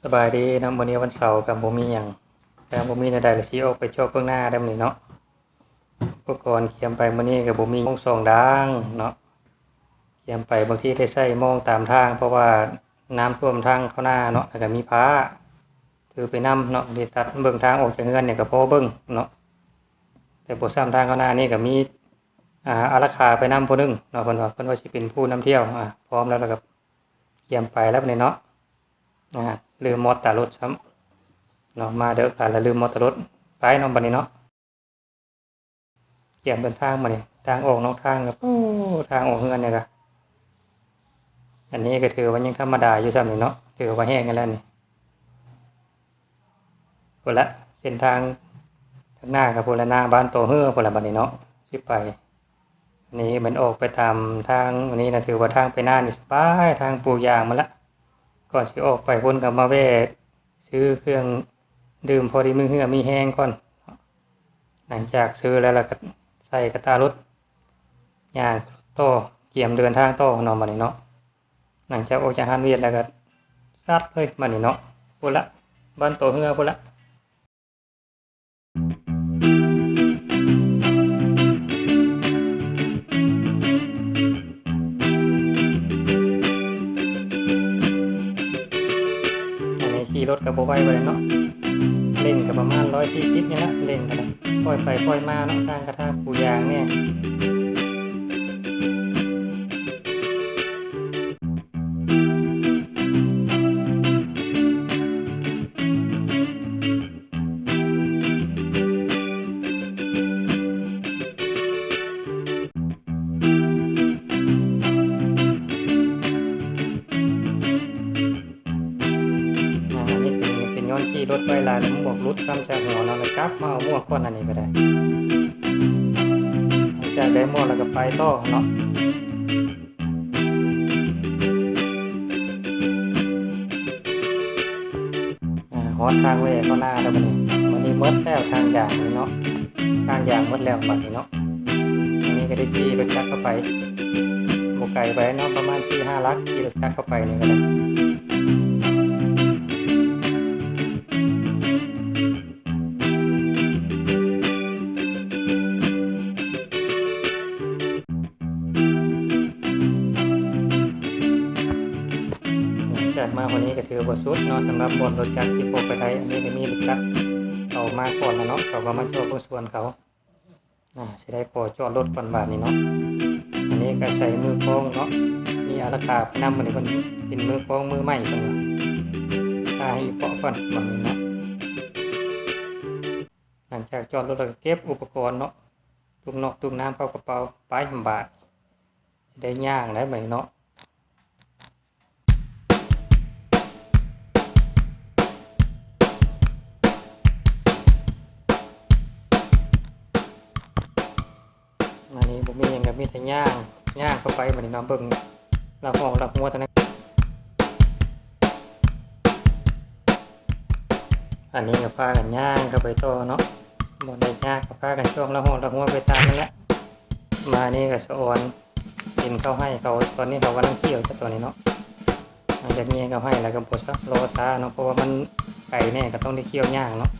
ສະບາຍດີເນາະ, ມື້ນີ້ວັນເສົາກໍບໍ່ມີຫຍັງ, ກໍບໍ່ມີແນວໃດ ລະຊິອອກໄປຈອກເບິ່ງນາໄດ້ມື້ນີ້ເນາະ. ອຸປະກອນກຽມໄປມື້ນີ້ກໍບໍ່ມີ ໝອກສອງດ່າງເນາະ, ກຽມໄປ ບາງທີໄດ້ໃຊ້ມອງຕາມທາງ ເພາະວ່ານ້ຳຖ້ວມທາງເຂົ້ານາເນາະ, ແລ້ວກໍມີພ້າຖືໄປນຳເນາະ, ໄດ້ຕັດເບິ່ງທາງອອກຈາກເຮືອນນີ້ກໍພໍເບິ່ງເນາະ, ແຕ່ບໍ່ຊ້ຳທາງເຂົ້ານານີ້ກໍມີ ອາ ອາລັກຂາໄປນຳຜູ້ໜຶ່ງເນາະ, ເພິ່ນວ່າ ເພິ່ນວ່າຊິເປັນຜູ້ນຳທ່ຽວ. ອາ ພ້ອມແລ້ວ ແລ້ວກໍກຽມໄປແລ້ວບັດນີ້ເນາະ. ອາ ລືມມອດຕາລົດຊ້ຳເນາະ, ມາເດີກຫຼາຍແລ້ວລືມມອດຕາລົດ. ໄປເນາະບັດນີ້ເນາະ, ກຽມເດີນທາງບັດນີ້. ທາງອອກນອກທາງກໍ ໂອ້ ທາງອອກເຮືອນນີ້ກໍ ອັນນີ້ກໍຖືວ່າຍັງທຳມະດາຢູ່ຊ້ຳນີ້ເນາະ, ຖືວ່າແຫ້ງແລ້ວນີ້. ພຸ້ນລະ ເສັ້ນທາງທາງໜ້າກໍພຸ້ນລະ, ໜ້າບ້ານຕໍ່ເຮືອພຸ້ນລະບັດນີ້ເນາະ ຊິໄປ. ອັນນີ້ແມ່ນອອກໄປຕາມທາງ ອັນນີ້ນະ ຖືວ່າທາງໄປນານີ້ສະບາຍ, ທາງປູຢາງໝົດລະ. ກ່ອນຊິອອກໄປພຸ້ນກໍມາແວ່ຊື້ເຄື່ອງດື່ມພໍດີມີເຫື່ອມີແຮງກ່ອນ. ຫຼັງຈາກຊື້ແລ້ວ ແລ້ວກໍໃສ່ກະຕ່າລົດ ຍ່າງຕໍ່ ກຽມເດີນທາງຕໍ່ເນາະບັດນີ້ເນາະ. ຫຼັງຈາກອອກຈາກຮ້ານວຽດແລ້ວກໍສັດເລີຍບັດນີ້ເນາະ, ພຸ້ນລະ ບ້ານຕໍ່ເຮືອພຸ້ນລະ. ອັນນີ້ຂີ່ລົດກໍບໍ່ໄວປານໃດເນາະ, ເລັ່ງກໍປະມານຮ້ອຍສີ່ສິບນີ້ລະ, ເລັ່ງກໍໄດ້ ຄ່ອຍໄປຄ່ອຍມາເນາະ, ທາງກະທາງປູຢາງແດ່. ອາ ອັນນີ້ເປັນ ເປັນຍ້ອນຂີ່ລົດໄວຫຼາຍ ແລ້ວໝວກຫຼຸດຊ້ຳຈາກຫົວເນາະ, ແລ້ວກັບມາເອົາໝວກກ່ອນ. ອັນນີ້ກໍໄດ້ ຫຼັງຈາກໄດ້ໝວກແລ້ວກໍໄປຕໍ່ເນາະ. ອາ ຮອດທາງແວ່ເຂົ້ານາແລ້ວບັດນີ້, ບັດນີ້ໝົດແລ້ວທາງຢາງນີ້ເນາະ, ທາງຢາງໝົດແລ້ວບັດນີ້ເນາະ. ອັນນີ້ກໍໄດ້ຂີ່ລົດຈັກເຂົ້າໄປ ບໍ່ໄກປານໃດເນາະ, ປະມານສີ່ຫ້າຫຼັກ ຂີ່ລົດຈັກເຂົ້າໄປນີ້ກໍໄດ້. ຫຼັງຈາກມາຮອດນີ້ກໍຖືວ່າສຸດເນາະ, ສຳລັບບ່ອນລົດຈັກທີ່ພໍໄປໄດ້. ອັນນີ້ກໍມີລົດຈັກເຂົາມາກ່ອນແລ້ວເນາະ, ເຂົາກໍມາຈອດເບິ່ງສວນເຂົາ. ອາ ຊິໄດ້ຂໍຈອດລົດກ່ອນບາດນີ້ເນາະ. ອັນນີ້ກໍໃສ່ມືຄອງເນາະ, ມີອາລັກຂາໄປນຳ. ອັນນີ້ເພິ່ນເປັນມືຄອງມືໃໝ່ ເພິ່ນວ່າ ຖ້າໃຫ້ອີ່ເປາະກ່ອນບາດນີ້ເນາະ. ຫຼັງຈາກຈອດລົດແລ້ວກໍເກັບອຸປະກອນເນາະ, ຕຸກນອກຕຸກນ້ຳເຂົ້າກະເປົາໄປ. ບາດຊິໄດ້ຍ່າງໄດ້ບັດນີ້ເນາະ. ອັນນີ້ບໍ່ມີຫຍັງ ກໍມີແຕ່ຍ່າງ ຍ່າງເຂົ້າໄປບັດນີ້ເນາະ, ເບິ່ງລະຫອງລະຫົວເທົ່ານັ້ນ. ອັນນີ້ກໍພາກັນຍ່າງເຂົ້າໄປຕໍ່ເນາະ, ບໍ່ໄດ້ຍາກ ກໍພາກັນຊ່ອງລະຫອງລະຫົວໄປຕາມນັ້ນແຫຼະ. ມານີ້ກໍສະອອນ ເຫັນເຂົາໃຫ້ເຂົາ ຕອນນີ້ເຂົາກຳລັງກ່ຽວ ຕອນນີ້ເນາະ. ຫຼັງຈາກແຍ່ເຂົ້າໃຫ້ແລ້ວກໍບໍ່ຊະ ລໍຊ້າເນາະ, ເພາະວ່າມັນໄກແດ່ ກໍຕ້ອງໄດ້ກ່ຽວຍາກເນາະ.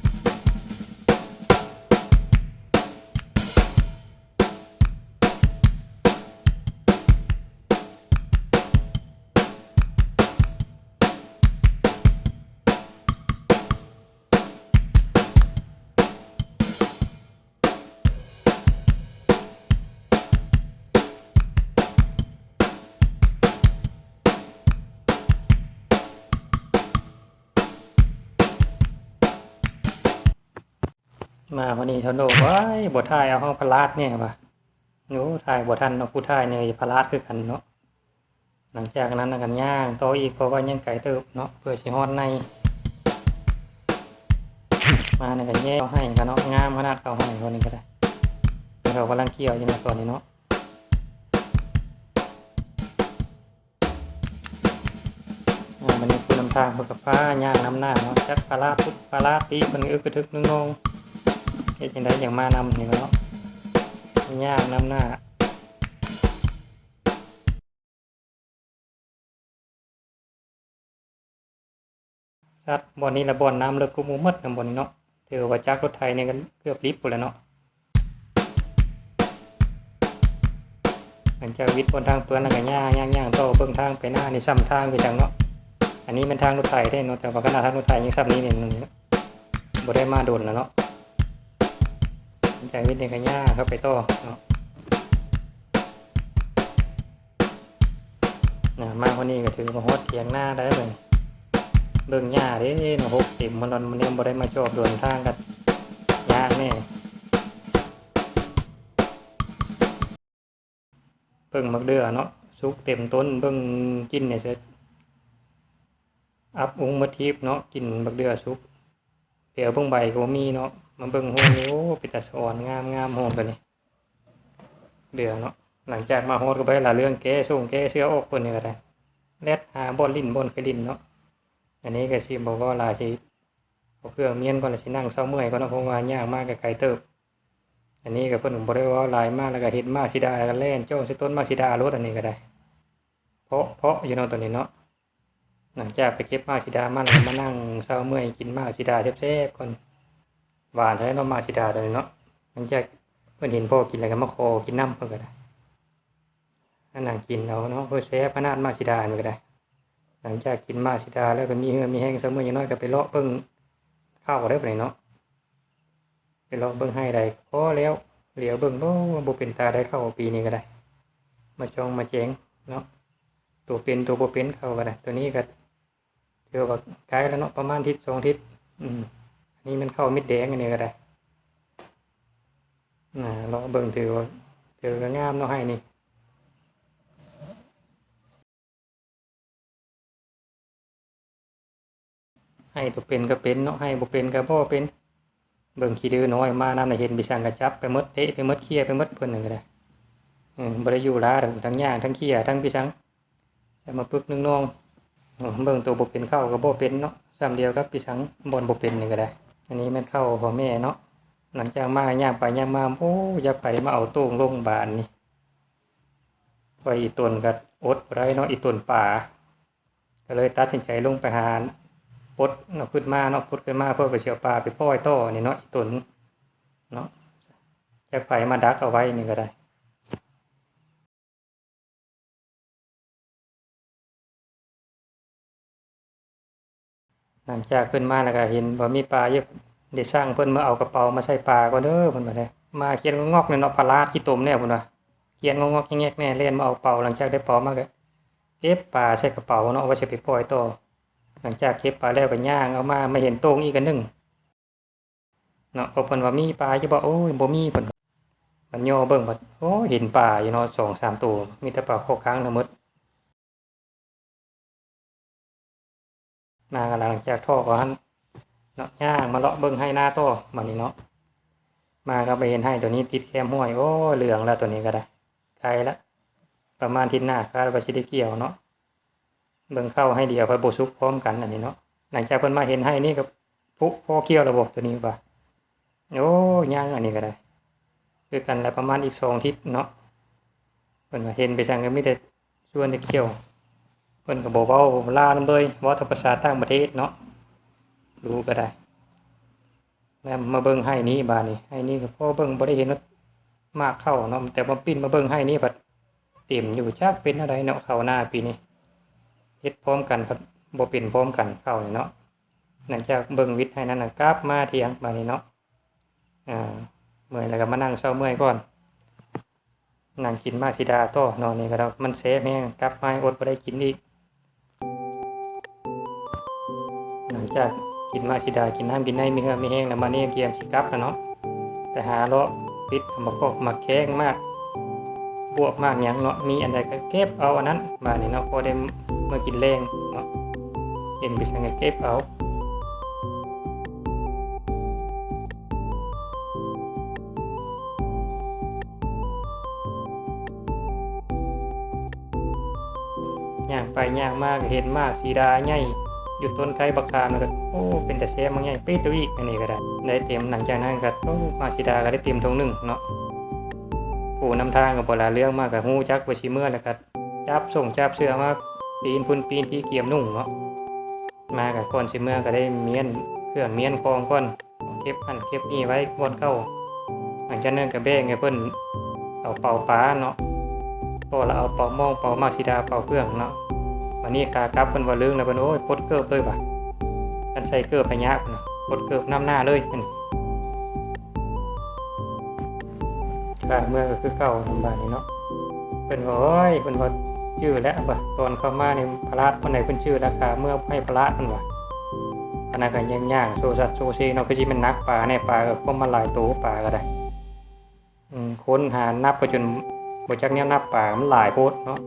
ມາຮອດນີ້ ທະໂນ ໂອ້ຍ ບໍ່ຖ່າຍເອົາເຮົາພະລາດແດ່ວ່າ. ໂອ້ ຖ່າຍບໍ່ທັນເນາະ, ຜູ້ຖ່າຍນີ້ກໍພະລາດຄືກັນເນາະ. ຫຼັງຈາກນັ້ນກໍຍ່າງຕໍ່ອີກ ເພາະວ່າຍັງໄກເຕີບເນາະ ເພື່ອຊິຮອດໃນ. ມານີ້ກໍແຍ່ເຂົ້າໃຫ້ກັນເນາະ, ງາມຂະໜາດເຂົ້າໃຫ້ຄົນນີ້ກໍໄດ້. ເຂົາກຳລັງກ່ຽວຢູ່ໃນຕອນນີ້ເນາະ. ອາ ບັດນີ້ຜູ້ນຳທາງເພິ່ນກໍພາຍ່າງນຳໜ້າເນາະ, ຈັກພາລາທຸບພາລາຕີ ເພິ່ນອຶກກະທຶກໜຶ່ງໜອງ ເຮັດຈັ່ງໃດຈັ່ງມານຳນີ້ເນາະ, ຍ່າງນຳໜ້າ. ສ ຕັດບ່ອນນີ້ລະບ່ອນນ້ຳເລິກກວ່າໝູ່ໝົດນະບ່ອນນີ້ເນາະ. ຖືວ່າຈັກລົດໄຖນີ້ກໍເກືອບລິບພຸ້ນແຫຼະເນາະ. ຫຼັງຈາກວິດບ່ອນທາງເປື້ອນແລ້ວກໍຍ່າງໆໆຕໍ່ເບິ່ງທາງໄປໜ້ານີ້ ສ່ຳທາງຄືຫຍັງເນາະ. ອັນນີ້ແມ່ນທາງລົດໄຖເດ້ເນາະ ແຕ່ວ່າຂະໜາດທາງລົດໄຖຍັງສ່ຳນີ້ນີ້ ບໍ່ໄດ້ມາດົນແລ້ວເນາະ. ຫຼັງຈາກວິດນີ້ກໍຍ່າງເຂົ້າໄປຕໍ່ເນາະ. ນະ ມາຮອດນີ້ກໍຖືວ່າຮອດຖຽງນາໄດ້ເບິ່ງ ເບິ່ງຫຍ້າເດ້ເນາະ ຮົກເຕັມໝົດ ມັນຍັງບໍ່ໄດ້ມາຈອບດົນທາງກໍຍາກແດ່. ເບິ່ງໝາກເດື່ອເນາະ ສຸກເຕັມຕົ້ນ ເບິ່ງກິ່ນນີ້ເສີດ ອັບອຸງໝົດທີບເນາະ ກິ່ນໝາກເດື່ອສຸກ. ດຽວເບິ່ງໃບກໍບໍ່ມີເນາະ ມາເບິ່ງໂຮງນີ້ ໂອ້ ເປັນຕາສະອອນ ງາມໆ ໂຮງໂຕນີ້ ເດືອເນາະ. ຫຼັງຈາກມາຮອດກໍບໍ່ໄດ້ລະເລື່ອງແກ້ຊົງແກ້ເຊື້ອອອກ ເພິ່ນນີ້ກໍໄດ້ ແລ່ນຫາບ່ອນຫຼິ້ນບ່ອນເຄີຍຫຼິ້ນເນາະ. ອັນນີ້ກໍຊິບໍ່ເວົ້າຫຼາຍ ຊິເອົາເຄື່ອງມ້ຽນກ່ອນ ແລ້ວຊິນັ່ງເຊົາເມື່ອຍກ່ອນເນາະ ເພາະວ່າຍ່າງມາກໍໄກເຕີບ. ອັນນີ້ກໍເພິ່ນບໍ່ໄດ້ເວົ້າຫຼາຍ ມາແລ້ວກໍເຫັນໝາກສີດາ ແລ້ວກໍແລ່ນຈ້ອງໃສ່ຕົ້ນໝາກສີດາໂລດ. ອັນນີ້ກໍໄດ້ ເພາະ ເພາະຢູ່ເນາະ ໂຕນີ້ເນາະ. ຫຼັງຈາກໄປເກັບໝາກສີດາມາແລ້ວ ມານັ່ງເຊົາເມື່ອຍກິນໝາກສີດາແຊບໆກ່ອນ. ຫວານແທ້ເນາະ ໝາກສີດາໂຕນີ້ເນາະ. ຫຼັງຈາກເພິ່ນເຫັນພໍ່ກິນແລ້ວກໍມາຂໍກິນນຳ ເພິ່ນກໍໄດ້ ມານັ່ງກິນເອົາເນາະ. ໂອ້ຍ ແຊບຂະໜາດໝາກສີດານີ້ກໍໄດ້. ຫຼັງຈາກກິນໝາກສີດາແລ້ວກໍມີເຫື່ອມີແຮງ ເຊົາເມື່ອຍຢ່າງໜ້ອຍກໍໄປເລາະເບິ່ງເຂົ້າເດີບັດນີ້ເນາະ. ໄປເລາະເບິ່ງໄຮ່ໄດ້ພໍແລ້ວ ຫຼຽວເບິ່ງ ໂອ້ ບໍ່ເປັນຕາໄດ້ເຂົ້າປີນີ້ກໍໄດ້ ມາຈ່ອງມາແຈງເນາະ ໂຕເປັນໂຕບໍ່ເປັນເຂົ້າກໍໄດ້. ໂຕນີ້ກໍຖືວ່າໃກ້ແລ້ວເນາະ ປະມານທິດສອງທິດ. ອືມ ອັນນີ້ແມ່ນເຂົ້າເມັດແດງ ອັນນີ້ກໍໄດ້ ນະ ເລາະເບິ່ງ ຖືວ່າ ຖືວ່າງາມເນາະ ໄຮ່ນີ້. ໄຮ່ຕົວເປັນກໍເປັນເນາະ ໄຮ່ບໍ່ເປັນກໍບໍ່ເປັນ. ເບິ່ງຂີ້ດື້ນ້ອຍມານຳ ເຫັນໄປສັງກໍຈັບໄປໝົດ ເຕະໄປໝົດ ເຂ້ຍໄປໝົດ ເພິ່ນນັ້ນກໍໄດ້. ເອີ ບໍ່ໄດ້ຢູ່ລາດອກ ທັງຍ່າງ ທັງເຂ້ຍ ທັງໄປສັງ ຈະມາປຶກໜຶ່ງໜອງ. ເບິ່ງໂຕບໍ່ເປັນເຂົ້າກໍບໍ່ເປັນເນາະ ສ່ຳດຽວກັບໄປສັງ ບ່ອນບໍ່ເປັນນີ້ກໍໄດ້. ອັນນີ້ແມ່ນເຂົ້າຂອງແມ່ເນາະ. ຫຼັງຈາກມາຍ່າງໄປຍ່າງມາ ໂອ້ ຢາກໄປມາເອົາໂຕ່ງລົງບາດນີ້. ຂ້ອຍອີຕົນກໍອົດບໍ່ໄດ້ເນາະ ອີຕົນປາ ກໍເລີຍຕັດສິນໃຈລົງໄປຫາປົດເນາະ ຂຶ້ນມາເນາະ ປົດຂຶ້ນມາ ເພື່ອໄປຊິເອົາປາໄປປ່ອຍຕໍ່ນີ້ເນາະ ອີຕົນເນາະ. ຈັກໃຜມາດັກເອົາໄວ້ນີ້ກໍໄດ້. ຫຼັງຈາກຂຶ້ນມາແລ້ວກໍເຫັນວ່າມີປາຢູ່ ໄດ້ສັ່ງເພິ່ນມາເອົາກະເປົາມາໃສ່ປາກ່ອນເດີ ເພິ່ນວ່າເດ້. ມາຂຽນງອກໆແນ່ເນາະ ພະລາດຂີ້ຕົມແນ່ ເພິ່ນວ່າ ຂຽນງອກໆແງກໆແນ່ ແລ່ນມາເອົາເປົາ. ຫຼັງຈາກໄດ້ເປົາມາກໍເກັບປາໃສ່ກະເປົາເນາະ ເອົາໄວ້ຊິໄປປ່ອຍຕໍ່. ຫຼັງຈາກເກັບປາແລ້ວກໍຍ່າງເອົາມາ ມາເຫັນໂຕ່ງອີກອັນໜຶ່ງ ເນາະ ກໍເພິ່ນວ່າມີປາຢູ່ບໍ່? ໂອ້ຍ ບໍ່ມີ ເພິ່ນວ່າ. ບັດຍໍເບິ່ງ ບັດ ໂອ້ ເຫັນປາຢູ່ເນາະ ສອງສາມໂຕ ມີແຕ່ປາຄໍຄາງທັງໝົດ. ມາກໍຫຼັງຈາກທໍ່ກໍຫັ້ນເນາະ ຍ່າງມາເລາະເບິ່ງໄຮ່ນາຕໍ່ບາດນີ້ເນາະ. ມາກໍໄປເຫັນໄຮ່ໂຕນີ້ຕິດແຄມຫ້ວຍ ໂອ້ ເຫຼືອງແລ້ວໂຕນີ້ກໍໄດ້ ໃກ້ລະ ປະມານທິດໜ້າຄາດວ່າຊິໄດ້ກ່ຽວເນາະ. ເບິ່ງເຂົ້າໄຮ່ດຽວພັດບໍ່ສຸກພ້ອມກັນອັນນີ້ເນາະ. ຫຼັງຈາກເພິ່ນມາເຫັນໄຮ່ນີ້ກໍ ປຸ ພໍກ່ຽວແລ້ວບໍ່ໂຕນີ້ວ່າ? ໂອ້ ຍັງ ອັນນີ້ກໍໄດ້ ຄືກັນລະ ປະມານອີກສອງທິດເນາະ. ເພິ່ນວ່າເຫັນໄປສັງກໍມີແຕ່ຊວນແຕ່ກ່ຽວ ເພິ່ນກໍບໍ່ເວົ້າລາວນຳເລີຍ ເວົ້າແຕ່ພາສາຕ່າງປະເທດເນາະ ຮູ້ກໍໄດ້. ແລ້ວມາເບິ່ງໄຮ່ນີ້ບາດນີ້ ໄຮ່ນີ້ກໍພໍເບິ່ງ ບໍ່ໄດ້ເຫັນວ່າໝາກເຂົ້າເນາະ ແຕ່ວ່າປິ່ນມາເບິ່ງໄຮ່ນີ້ພັດເຕັມຢູ່ ຈັກເປັນແນວໃດເນາະ ເຂົ້ານາປີນີ້ ເຮັດພ້ອມກັນພັດບໍ່ເປັນພ້ອມກັນເຂົ້ານີ້ເນາະ. ຫຼັງຈາກເບິ່ງວິດໄຮ່ນັ້ນນະ ກັບມາຖຽງບາດນີ້ເນາະ. ອາ ເມື່ອຍແລ້ວກໍມານັ່ງເຊົາເມື່ອຍກ່ອນ ນັ່ງກິນໝາກສີດາຕໍ່ເນາະ. ນີ້ກໍ ມັນແຊບແຮງ ກັບມາອົດບໍ່ໄດ້ກິນອີກ. ຫຼັງຈາກກິນໝາກສີດາ ກິນນ້ຳກິນໃນ ມີເຫື່ອມີແຮງແລ້ວ ມານີ້ກຽມຊິກັບແລ້ວເນາະ ໄປຫາເລາະປິດໝາກກອກໝາກແຂ້ງ ໝາກບວບໝາກຫຍັງເນາະ ມີອັນໃດກໍເກັບເອົາອັນນັ້ນບາດນີ້ເນາະ ພໍໄດ້ເມືອກິນແລງເນາະ. ເຫັນໄປໃສກໍເກັບເອົາ. ຍ່າງໄປຍ່າງມາກໍເຫັນໝາກສີດາໃຫຍ່ຢູ່ຕົ້ນໃກ້ບັກຂາມ ແລ້ວກໍ ໂອ້ ເປັນຕາແຊບ ໝາກໃຫຍ່ເປັດໂຕອີກ. ອັນນີ້ກໍໄດ້ ໄດ້ເຕັມ. ຫຼັງຈາກນັ້ນກໍ ໂອ້ ໝາກສີດາກໍໄດ້ເຕັມຖົງໜຶ່ງເນາະ. ຜູ້ນຳທາງກໍບໍ່ລະເລື່ອງ ມາກໍຮູ້ຈັກວ່າຊິເມືອ ແລ້ວກໍຈັບສົ່ງຈັບເສື້ອມາ ປີນພຸ້ນປີນພີ້ກຽມນຸ່ງເນາະ. ມາກໍກ່ອນຊິເມືອກໍໄດ້ມ້ຽນເຄື່ອງມ້ຽນຂອງກ່ອນ ເກັບຫັ້ນເກັບນີ້ໄວ້ບ່ອນເກົ່າ. ຫຼັງຈາກນັ້ນກໍແບ່ງໃຫ້ເພິ່ນເອົາເປົາປາເນາະ, ພໍລະເອົາເປົາໝ້ອງ ເປົາໝາກສີດາ ເປົາເຟືອງເນາະ. ບາດນີ້ຂາກັບເພິ່ນວ່າລຶ້ງແລ້ວ ເພິ່ນ ໂອ້ຍ ປົດເກີບເລີຍວ່າ ຄັນໃສ່ເກີບໃຫ້ຍາກພຸ້ນນະ ປົດເກີບນຳໜ້າເລີຍ. ຂາເມືອກໍຄືເກົ່ານຳບາດນີ້ເນາະ. ເພິ່ນວ່າ ໂອ້ຍ ເພິ່ນວ່າຈື່ແລ້ວວ່າ ຕອນເຂົ້າມານີ້ພະລາດບ່ອນໃດ ເພິ່ນຈື່ແລ້ວ ຂາເມືອໃຫ້ພະລາດ ເພິ່ນວ່າ. ອັນນັ້ນກໍຍ່າງໆໂຊຊັດໂຊເຊເນາະ, ຄືຊິແມ່ນໜັກປາແດ່, ປາກໍຄວາມມາຫຼາຍໂຕ, ປາກໍໄດ້ ອືມ ຄົ້ນຫານັບໄປຈົນບໍ່ຈັກແນວນັບ, ປາມັນຫຼາຍໂພດເນາະ.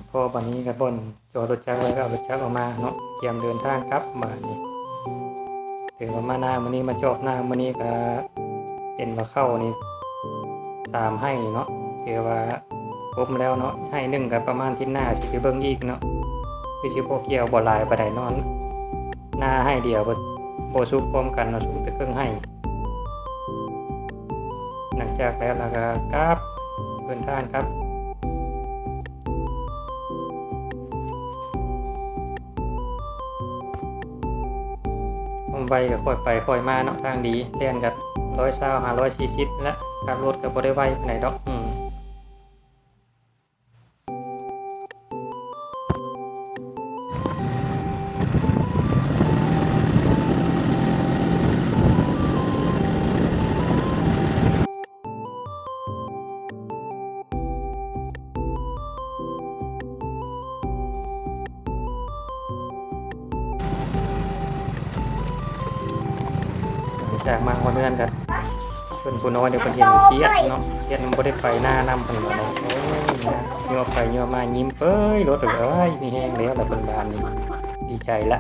ພໍບາດນີ້ກໍບ່ອນຈອດລົດຈັກໄວ້ ກໍເອົາລົດຈັກອອກມາເນາະ, ກຽມເດີນທາງກັບບາດນີ້. ຖືວ່າມານາມື້ນີ້ ມາຈອກນາມື້ນີ້ ກໍເຫັນວ່າເຂົ້ານີ້ສາມໄຮ່ເນາະ, ຖືວ່າຄົມແລ້ວເນາະ. ໄຮ່ໜຶ່ງກໍປະມານ ທິດໜ້າຊິໄປເບິ່ງອີກເນາະ, ຄືຊິບໍ່ກ່ຽວ ບໍ່ຫຼາຍປານໃດເນາະ. ນາໄຮ່ດຽວບໍ່ ບໍ່ສຸກພ້ອມກັນເນາະ, ສຸກແຕ່ເຄິ່ງໄຮ່. ຫຼັງຈາກແລ້ວລະກະກັບເດີນທາງກັບ. ຄວາມໄວກໍຄ່ອຍໄປຄ່ອຍມາເນາະ, ທາງດີ ແລ່ນກໍຮ້ອຍຊາວ ຫາຮ້ອຍສີ່ສິບແຫຼະ, ຂັບລົດກໍບໍ່ໄດ້ໄວປານໃດດອກ. ອືມ. ຫຼັງຈາກມາຮອດເຮືອນກໍ ເພິ່ນຜູ້ນ້ອຍນີ້ເພິ່ນເຫັນຄຽດເນາະ, ຄຽດນຳບໍ່ໄດ້ໄປນານຳເພິ່ນວ່າເນາະ. ໂອ້ຍ ຍົວໄປຍົວມາຍິ້ມເປີຍໂລດເອີຍ, ມີແຮງແລ້ວລະເພິ່ນບາດນີ້ ດີໃຈລະ.